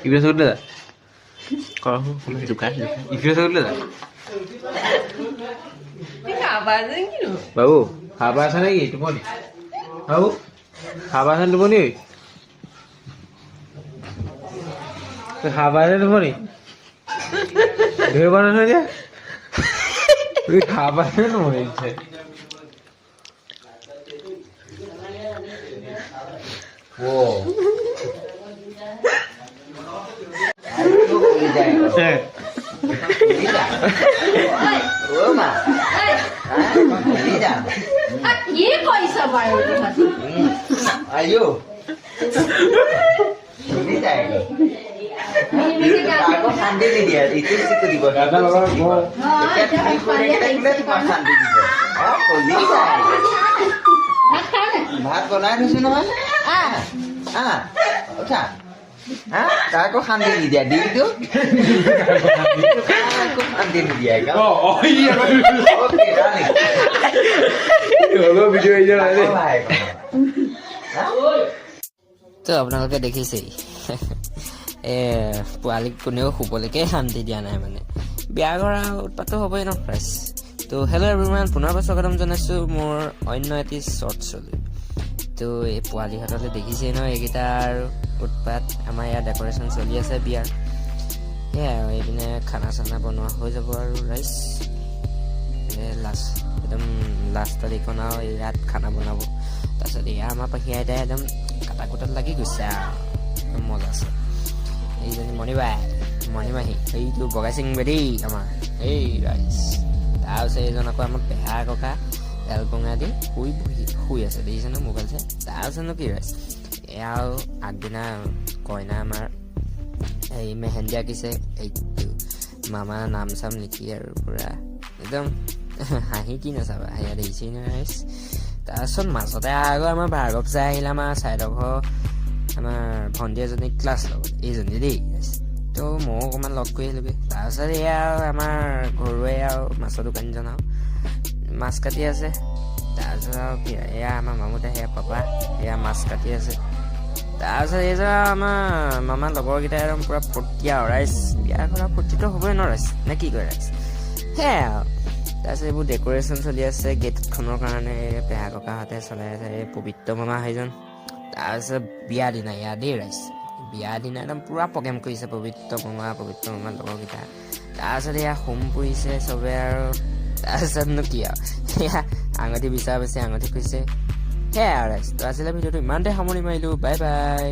ইপিনে চকুত যা। জোকা। ইপিনে চকুত যা। খাবা কিনো? বাবু, খাবা আছা নেকি টোপনি? বাবু, খাবা আছে টোপনি? খাবা আছে টোপনি? ধৰিব নহয় যে তুমি খাবা আছে টোপনি দিছে। কি কৰিছ বাৰু? আয়ো, আকৌ শান্তি নিদিয়ে, ইটো চিকু দিব। এতিয়া তুমি কৰি তোমাক শান্তি দিব। ভাত বনাই থৈছো নহয়। আহ, উঠা। হা, কাকো শান্তি নিদিয়া, দিনটো কাকো শান্তি নিদিয়া। তো আপোনালোকে দেখিছেই, পোৱালিক কোনেও শুবলৈকে শান্তি দিয়া নাই। মানে বিয়া কৰা উৎপাতটো হ'বই ন প্ৰাইচ। তো হেল্ল' এভৰিৱান, পুনৰবাৰ স্বাগতম জনাইছোঁ মোৰ অন্য এটি শ্বৰ্টছলৈ। তো এই পোৱালিহঁতলৈ দেখিছেই ন এইকেইটা আৰু উৎপাত। আমাৰ ইয়াত ডেক'ৰেশ্যন চলি আছে বিয়াৰ, সেয়াই আৰু এইপিনে খানা চানা বনোৱা হৈ যাব আৰু ৰাইচ লাষ্ট, একদম লাষ্টত এইখন আৰু ইয়াত খানা বনাব। তাৰপিছত এয়া আমাৰ পাখি আইতাই একদম কাটা কুটাত লাগি গৈছে আৰু একদম মজা আছে। এইজনী মণিবাই, মণিমাহী, এইটো বগাই সিং বেদি আমাৰ এই ৰাইচ। তাৰপিছত এইজন আকৌ আমাৰ পেহা ককা, তেল পঙা দি শুই বহি শুই আছে, দেখিছেনে মোবাইল চাই। তাৰপিছতনো কি ৰাইচ, এয়া আৰু আগদিনা কইনা আমাৰ এই মেহেন্দি আঁকিছে, এইটো মামা নাম চাম লিখি আৰু পূৰা একদম হাঁহি কি নাচাবা, সেয়া দেখিছেই নহয় ৰাইচ। তাৰপিছত মাজতে আকৌ আমাৰ ভাৰ্গৱ চাই আহিলে, আমাৰ চাইডৰ ঘৰ আমাৰ ভণ্টি এজনী ক্লাছ লগত এইজনী দেই। তো ময়ো অকণমান লগ কৰি আহিলোগৈ। তাৰপিছত এয়া আৰু আমাৰ ঘৰুৱাই আৰু মাছৰ দোকানীজন আৰু মাছ কাটি আছে। তাৰপিছত আৰু কি, এয়া আমাৰ মামুদা, সেয়া পাপা, এয়া মাছ কাটি আছে। তাৰপিছত এই যে আমাৰ মামাৰ লগৰকেইটা একদম পূৰা ফূৰ্তি আৰু ৰাইজ, বিয়া কৰা ফূৰ্তিটো হ'বই ন ৰাইজ, নে কি কয় ৰাইজ? সেয়াই আৰু। তাৰপিছত এইবোৰ ডেক'ৰেশ্যন চলি আছে গেটখনৰ কাৰণে, পেহা ককাহঁতে চলাই আছে, এই পবিত্ৰ মামা সেইজন। তাৰপিছত বিয়া দিনা এয়া দেই ৰাইজ, বিয়া দিনা একদম পূৰা প্ৰগ্ৰেম কৰিছে পবিত্ৰ মামা, পবিত্ৰ মামাৰ লগৰকেইটা। তাৰপিছত এয়া হোম পুৰিছে চবে আৰু। তাৰপিছতনো কি আৰু, সেয়া আঙুঠি বিচাৰ পাইছে, আঙুঠি খুজিছে, সেয়াই আৰু ৰাইজ। তো আজিলৈ ভিডিঅ'টো ইমানতে সামৰণি মাৰিলোঁ, বাই বাই।